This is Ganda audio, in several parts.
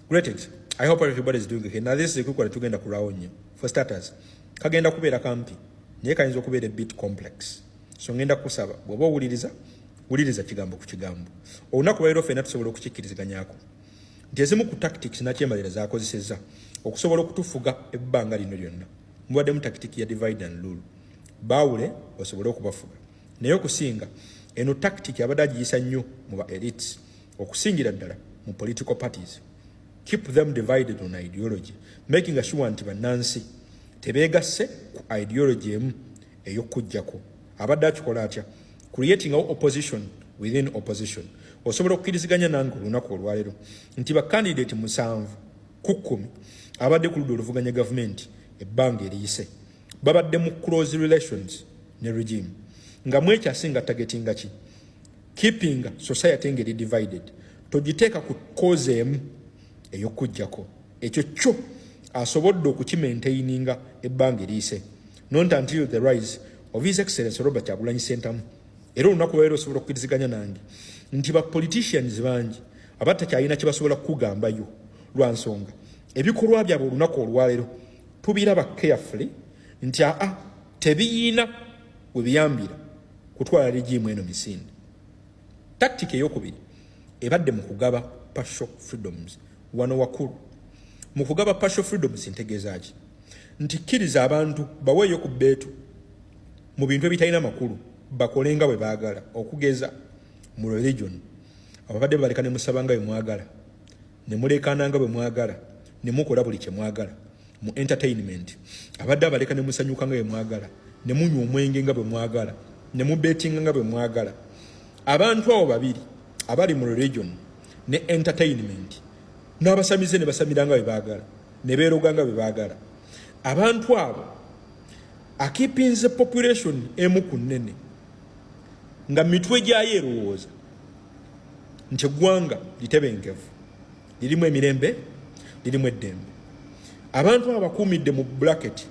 Greetings. I hope everybody is doing okay. Now this is a quick one tugenda kulwawo nnyo. For starters, kagenda kubeera kampi naye kayinza okubeera a bit complex. So ngenda kusaba bw'oba owuliriza, wuliriza kigambo ku kigambo. Olunaku lwaleero ffenna tusobola okukikkiriziganyako nti ezimu ku tactics nakyemalira z'akozesezza okusobola okutufuga ebbanga lino lyonna mubaddemu tactic ya divide and rule, baawule osobole okubafuga. Naye okusinga eno tactic abadde agiyisa nnyo mu ba elites, okusingira ddala mu political parties. Keep them divided on ideology, making sure nti bannansi tebeegasse ku ideology emu ey'okujjako. Abadde akikola atya? Creating opposition within opposition. Osobola okukkiriziganya nange olunaku olwaleero nti bakandidate 7 ku 10 abadde ku ludda oluvuganya gavumenti ebbanga eriyise babadde mu close relations ne regime, nga mwekyasinga targetinga ki? Keeping society ngeri divided, togiteeka ku cause emu ey'okujjako. Ekyo kyo asobodde okukimaintaininga ebbanga eriyise, not until the rise of His Excellence Robert Kyagulanyi Sentamu. Era olunaku lwaleero osobola okukkiriziganya nange nti ba politicians bangi abatakyalina kye basobola kukugambayo lwa nsonga ebikolwa byabwe olunaku olwaleero tubiraba carefully nti aa, tebiyina we biyambira kutwala regime eno misinde. Tactic eyokubiri ebadde mu kugaba partial freedoms. Wano wakulu mu kugaba partial freedoms ntegeeza ki? Nti kkiriza abantu baweeyo ku bbeetu mu bintu ebitalina makulu, bakole nga bwe baagala. Okugeza mu religion, ababadde babaleka ne musaba nga bwe mwagala, ne mulekaana nga bwe mwagala, ne mukola buli kye mwagala. Mu entertainment, abadde abaleka ne musanyuka nga bwe mwagala, ne munywa omwenge nga bwe mwagala, ne mubetinga nga bwe mwagala. Abantu abo babiri abali mu religion ne entertainment, n'abasamize ne basamira nga bwe baagala, ne beeroga nga bwe baagala, abantu abo akeepinze population emu ku nnene nga mitwe gyayo erowooza nti eggwanga litebenkevu, lirimu emirembe, lirimu eddembe. Abantu abo bakuumidde mu bracket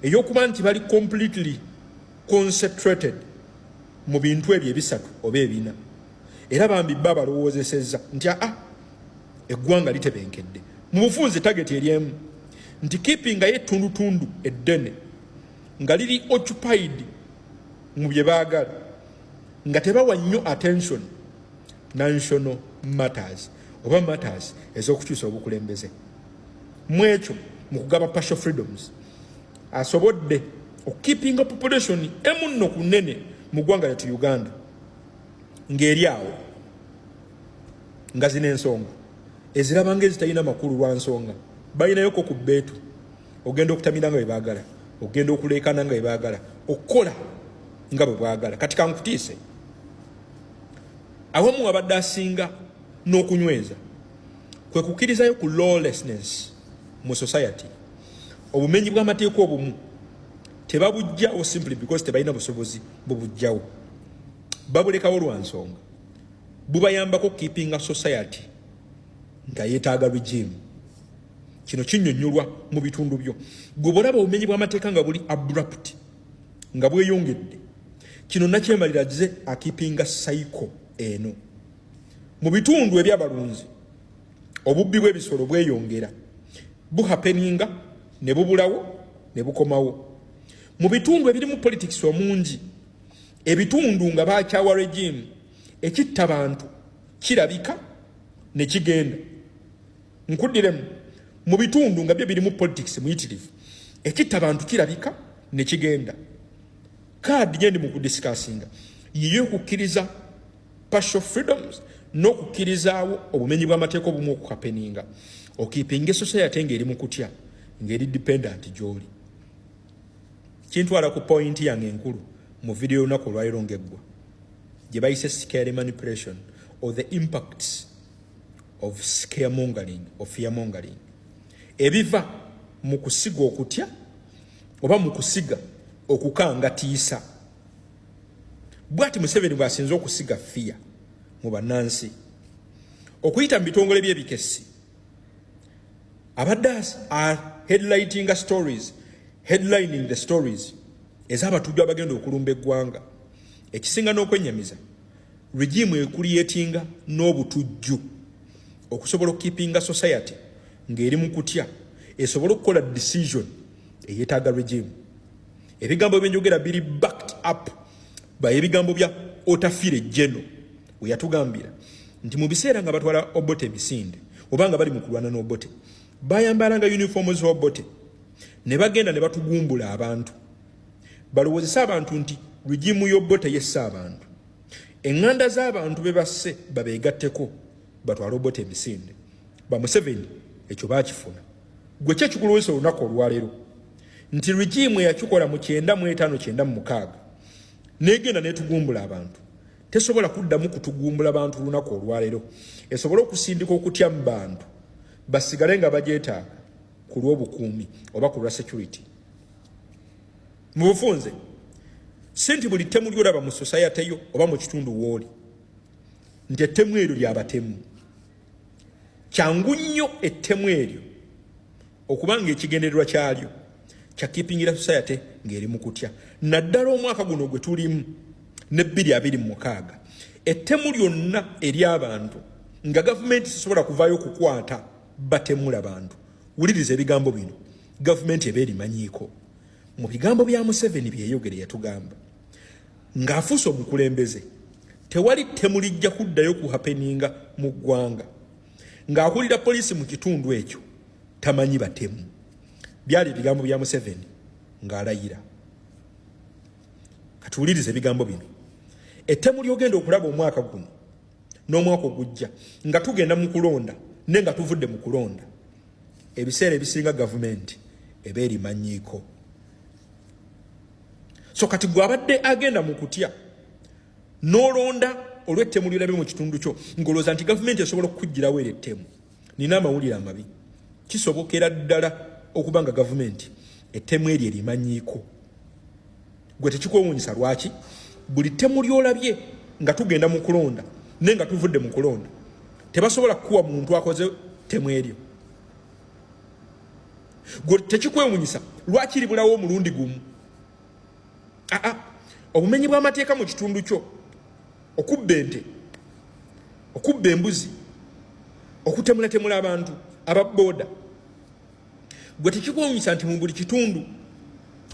ey'okuba nti bali completely concentrated mu bintu ebyo ebisatu oba ebina, era bambi ba balowoozesezza nti aa, eggwanga litebenkedde. Mu bufunze, target eri emu nti keepingayo ettundutundu eddene nga liri occupied mu bye baagala, nga tebawa nnyo attention national matters oba matters ez'okukyusa obukulembeze. Mu ekyo, mu kugaba partial freedoms, asobodde okukeepinga population emu nno ku nnene mu ggwanga lyattu Uganda ng'eri awo, nga zino ensonga eziraba nga ezitalina makulu lwa nsonga balinayoko ku bbeetu ogenda okutamira nga bwe baagala, ogenda okuleekana nga bwe baagala, okukola nga bwe bwagala. Kati kankutiise, awamu wabadde asinga n'okunyweza kwe kukkirizayo ku lawlessness mu society. Obumenyi bw'amateeka obumu tebabujjawo simply because tebalina busobozi bubujjawo, babulekawo lwa nsonga bubayambako keepinga society nga yeetaaga regime. Kino kinnyonnyolwa mu bitundu byo. Gwe bwolaba obumenyi bw'amateeka nga buli abrupt, nga bweyongedde, kino nakyemalira ze akeepinga cycle eno. Mu bitundu ebyabalunzi, obubbi bw'ebisolo bweyongera, buhappeninga ne bubulawo ne bukomawo. Mu bitundu ebirimu politics omungi, ebitundu nga bakyawa regime, ekitta bantu kirabika ne kigenda. Nkuddiremu, mu bitundu nga byo birimu politics muyitirivu, ekitta bantu kirabika ne kigenda. Kaadi gyendi mu kudiscussinga yiyo okukkiriza partial freedoms n'okukkirizaawo obumenyi bw'amateeka obumu okuhappeninga, okeepinga society ng'eri mu kutya, ng'eri dependent gy'oli. Kintwala ku point yange enkulu mu vidiyo y'olunaku olwaleero ng'eggwa, gye bayise scare manipulation or the impacts of scaremongering or fearmongering, ebiva mu kusiga okutya oba mu kusiga okukangatiisa. Bwati Museveni bw'asinze okusiga fear mu bannansi okuyita mu bitongole by'ebikessi, abadde headlightinga stories, headlining the stories ez'abatujju abagenda okulumba eggwanga. Ekisinga n'okwennyamiza, regime ecreatinga n'obutujju. Okusobola okukeepinga society ng'eri mu kutya, esobole okukola decision eyeetaaga regime. Ebigambo byenjogera biri backed up by ebigambo bya Otafire Geno, we yatugambira nti mu biseera nga batwala Obote emisinde oba nga bali mu kulwana n'Obote, bayambalanga uniform z'Obote ne bagenda ne batugumbula abantu, balowoozesa abantu nti regime y'Obote yessa abantu, eŋŋanda z'abantu be basse babeegatteko batwale Obote emisinde. Ba Museveni ekyo bakifuna. Gwe ki ekikulowoozesa olunaku olwaleero nti regime eyakikola mu 95, 96 negenda netugumbula abantu tesobola kuddamu kutugumbula bantu lunaku olwaleero, esobole okusindika okutya mu bantu basigale nga bagyetaaga ku lw'obukuumi oba ku lwa security? Mu bufunze, si nti buli ttemu lyolaba mu society yo oba mu kitundu wooli nti ettemu eryo lyabatemu. Kyangu nnyo ettemu eryo okuba nga ekigendererwa kyalyo kyakeepingira society ng'eri mu kutya, naddala omwaka guno gwe tulimu ne 2026. Ettemu lyonna ery'abantu nga gavumenti sisobola kuvaayo okukwata batemula bantu, wuliriza ebigambo bino, gavumenti eba erimanyiiko. Mu bigambo bya Museveni byeyogere, yatugamba ng'afuuse omukulembeze tewali ttemu lijja kuddayo kuhappeninga mu ggwanga, ng'akulira poliisi mu kitundu ekyo tamanyi batemu. Byali ebigambo bya Museveni ng'alayira. Katuwuliriza ebigambo bino. Ettemu ly'ogenda okulaba omwaka guno n'omwaka ogujja nga tugenda mu kulonda ne nga tuvudde mu kulonda, ebiseera ebisinga gavumenti eba erimanyiiko. So kati gwe abadde agenda mu kutya n'olonda olw'ettemu lyolabye mu kitundu kyo, ng'olowooza nti gavumenti esobola okukugirawo era ettemu, nina amawulire amabi. Kisobokera ddala okuba nga gavumenti ettemu eryo erimanyiiko. Gwe tekikwewuunyisa lwaki buli ttemu lyolabye nga tugenda mu kulonda naye nga tuvudde mu kulonda tebasobola kukuwa muntu akoze ttemu eryo? Gwe tekikwewuunyisa lwaki libulawo omulundi gumu? Aa, obumenyi bw'amateeka mu kitundu kyo, okubba ente, okubba embuzi, okutemulatemula abantu ababooda, gwe tekikwewuunyisa nti mu buli kitundu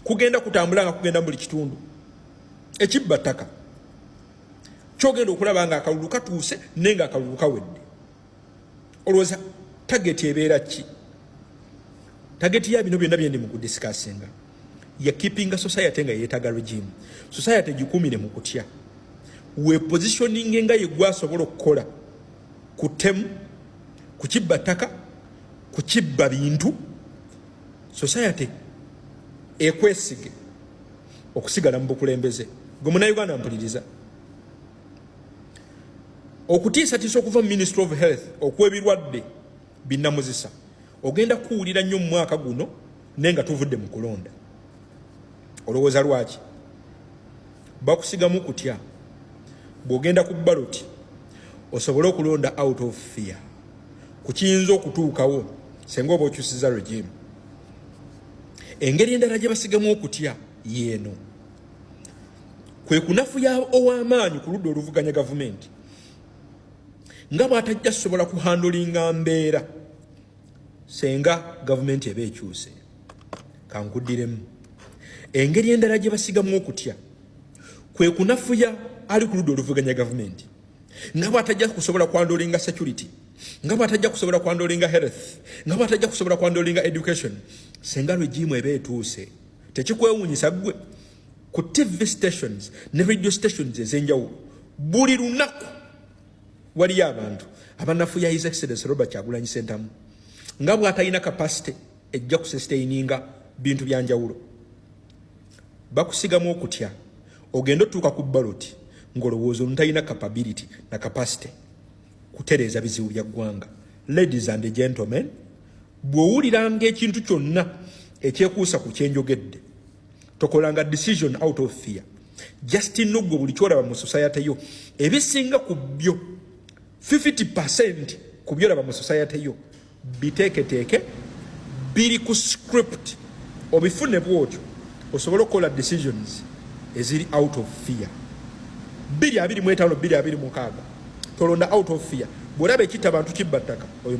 kugenda kutambula nga kugenda mu buli kitundu ekibba ttaka kyogenda okulaba nga akalulu katuuse naye nga akalulu kawedde? Olowooza target ebeera ki? Target ya bino byonna byendi mu kudiscussinga ya keepinga society nga yeetaaga regime. Society gikuumire mu kutya, we positioning nga ye gwasobola okukola ku ttemu, ku kibba ttaka, ku kibba bintu, society ekwesige okusigala mu bukulembeze. Gwe Munauganda mpuliriza, okutiisatiisa okuva mu Ministry of Health okw'ebirwadde binnamuzisa ogenda kuwulira nnyo mu mwaka guno naye nga tuvudde mu kulonda. Olowooza lwaki bakusigamu kutya bw'ogenda ku ballot osobole okulonda out of fear ku kiyinza okutuukawo senga oba okyusiza regime? Engeri endala gye basigamu okutya yeeno, kwe kunafuya ow'amaanyi ku ludda oluvuganya gavumenti nga bw'atajja sobola kuhandlinga mbeera senga gavumenti eba ekyuse. Kankuddiremu, engeri endala gye basigamu okutya kwe kunafuya ali ku ludda oluvuganya gavumenti nga bw'atajja kusobola kuhandlinga security, nga bw'atajja kusobola kuhandlinga health, nga bw'atajja kusobola kuhandlinga education senga regime eba etuuse. Tekikwewuunyisa ggwe ku TV stations ne radio stations ez'enjawulo buli lunaku waliyo abantu abanafuya His Excellence Robert Kyagulanyi Sentamu nga bw'atalina capacity ejja kusustaininga bintu byanjawulo? Bakusigamu okutya ogenda otuuka ku ballot ng'olowooza ono talina capability na capacity kutereeza bizibu bya ggwanga. Ladies and gentlemen, bw'owuliranga ekintu kyonna ekyekuusa ku kyenjogedde, tokolanga decision out of fear. Just know, gwe buli kyolaba mu society yo, ebisinga ku byo, 50% ku byolaba mu society yo biteeketeeke, biri ku script. Obifune bwotyo osobole okukola decisions eziri out of fear. 2025, 2026, tolonda out of fear. Bw'olaba ekitta abantu kibba ttaka, oyo